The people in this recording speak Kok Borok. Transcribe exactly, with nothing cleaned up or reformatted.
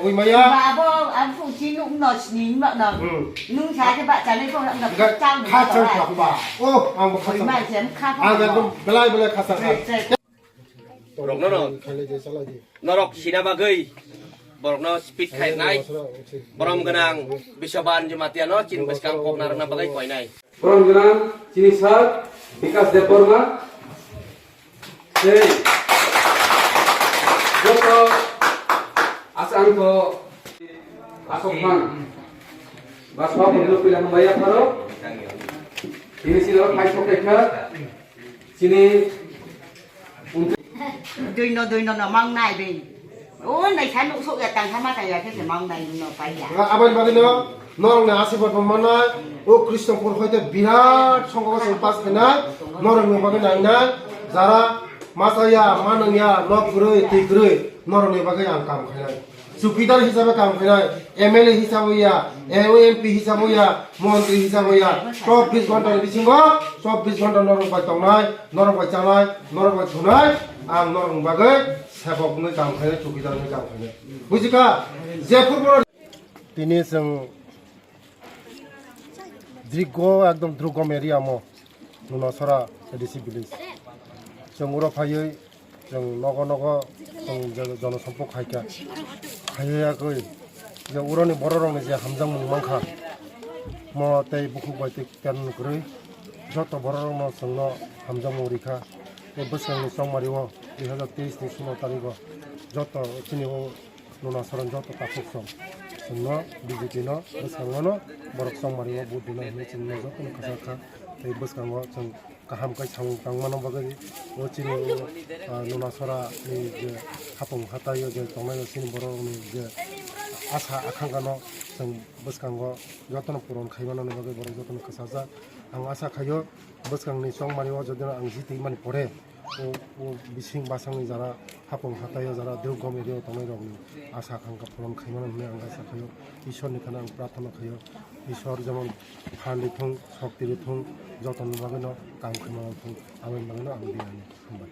Ui maya. Ba abo ang phung si nuk no sini nuk no. Hmm. Nung sa ke ba chale ko ang Ga- chang Kha chang kha ba. Oh, ang bo kha Ui chang. Ma jem kha Ang kha. Ekdom belai belai kha chang kha. Borokno no. Khailai de, chalai de. Norok sina bagwi borokno speech khairnai. Borom gwnang Biswaban Jamatia no chini bwskang kok narwkna bagwi koinai. Borom gwnang chini sir Bikas Debbarma. Tei joto asangko asokman baswa punduk pila hambai yapharo. Ini sino phai sok kha. Chini Duino, duino no mang nai be. O nai sa nuk sok ya tang sama tang ya khe se mang nai no pai ya. Aboni bagwi no norok ni asirwad bo mannai. O Krishnapur hoite birat songkho se pass khainai. Norok ni bagwi nai nai. Jara masa ya, manung ya, nok kwrwi, twi kwrwi. Norok ni bagwi ang kam khainai. Chukidar hisabe kam khainai, M L A hisabe ya, M P hisabe ya, montri hisabe ya, chobbish ghonta ni bisingo chobbish ghonta norok bai tongnai, norok bai chanai, norok bai thunai, ang norok ni bagwi sebok wngwi kam khainai, chukidar wngwi kam khainai. Bujikha? Jephuru bono tini chwng Drigo ekdom drugom area mo Nunasora A D C village. Chwng uro phaiwi chwng nogo nogo chwng je jonosompok khaikha. Khaiwi yakwi je uroni bororokni je hamjakmung mankha, mo tei bukhuk bai tei tenwi kwrwi joto bororokno chwngno hamjakmung rikha. Tei bwskangni chongmario dui hazar teis ni sulo tarigo joto chini o Nunasora joto takhuk song chwngno B J P no bwskango no borok chongmari o vote rwna hinwi chwngno jotono kwchak kha. Tei bwskango chwng kaham khe samung tangmano bagwi o chini o, ah, Nunasora ni je hapung hatai o je tongnai o chini borok rokni je asa akhangkha no chwng bwskango jotono puron khaimano bagwi borok jotono kwchajak. Ang asa khaio bwskangni chongmari o jodi ang jitwi mani pore o, o bising basangni jara hapung hatai o jara drugom area o tongnai rokni asa akhangkha puron khaimano hinwi ang asa khaio. Ishwar ni thani ang prarthana khaio. Ishwar jemon phan rithung, shokti rithung, jotoni bagwino kaham khaimano thung, aboni bagwino ang biyani hambai.